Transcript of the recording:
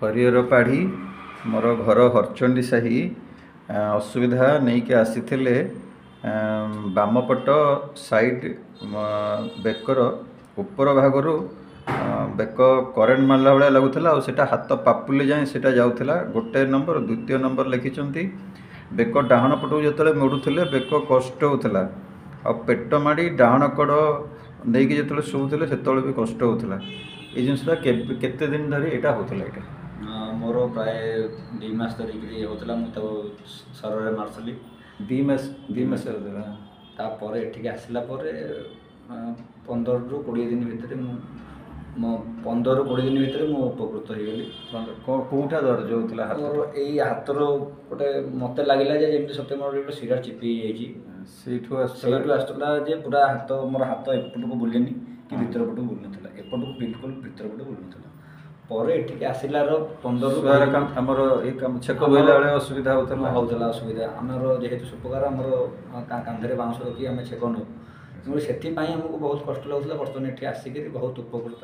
ହରିହର ପାଢ଼ୀ, ମୋର ଘର ହରଚଣ୍ଡୀ ସାହି। ଅସୁବିଧା ନେଇକି ଆସିଥିଲେ ବାମପଟ ସାଇଡ଼୍ ବେକର ଉପର ଭାଗରୁ ବେକ କରେଣ୍ଟ ମାରିଲା ଭଳିଆ ଲାଗୁଥିଲା, ଆଉ ସେଇଟା ହାତ ପାପୁଲି ଯାଏଁ ସେଇଟା ଯାଉଥିଲା, ଗୋଟେ ନମ୍ବର। ଦ୍ୱିତୀୟ ନମ୍ବର ଲେଖିଛନ୍ତି, ବେକ ଡାହାଣ ପଟକୁ ଯେତେବେଳେ ମୋଡ଼ୁଥିଲେ ବେକ କଷ୍ଟ ହେଉଥିଲା, ଆଉ ପେଟ ମାଡ଼ି ଡାହାଣ କଡ଼ ଦେଇକି ଯେତେବେଳେ ଶୋଉଥିଲେ ସେତେବେଳେ ବି କଷ୍ଟ ହେଉଥିଲା। ଏଇ ଜିନିଷଟା କେତେ ଦିନ ଧରି ଏଇଟା ହେଉଥିଲା? ଏଇଟା ମୋର ପ୍ରାୟ 2 ମାସ ଧରିକିରି ହେଉଥିଲା। ମୁଁ ତାକୁ ସରରେ ମାରୁଥିଲି। 2 ମାସ? 2 ମାସ ହେଉଥିଲା। ତାପରେ ଏଠିକି ଆସିଲା ପରେ 15ରୁ 20 ଦିନ ଭିତରେ ମୁଁ ମୋ 15ରୁ 20 ଦିନ ଭିତରେ ମୁଁ ଉପକୃତ ହେଇଗଲି। କେଉଁଟା ଦରଜ ହେଉଥିଲା? ମୋର ଏଇ ହାତର ଗୋଟେ ମୋତେ ଲାଗିଲା ଯେ ଯେମିତି ସତେ ମୋର ଗୋଟେ ଶିରା ଚିପି ହେଇଯାଇଛି। ସେଇଠୁ ଆସୁଥିଲା? ସେଇଠୁ ଆସୁଥିଲା ଯେ ପୁରା ହାତ, ମୋର ହାତ ଏପଟକୁ ବୁଲେନି କି ଭିତର ପଟକୁ ବୁଲୁନଥିଲା, ଏପଟକୁ ବିଲକୁଲ ଭିତର ପଟକୁ ବୁଲୁନଥିଲା। ପରେ ଏଠିକି ଆସିଲାର 15ରୁ ଆମର ଏଇ କାମ ଛେକ ବୋହିଲା ବେଳେ ଅସୁବିଧା ହେଉଥିଲା? ହେଉଥିଲା ଅସୁବିଧା। ଆମର ଯେହେତୁ ସୁପକାର, ଆମର କାନ୍ଧରେ ବାଉଁଶ ରଖି ଆମେ ଛେକ ନେଉ, ତେଣୁ ସେଥିପାଇଁ ଆମକୁ ବହୁତ କଷ୍ଟ ଲାଗୁଥିଲା। ବର୍ତ୍ତମାନ ଏଠି ଆସିକିରି ବହୁତ ଉପକୃତ।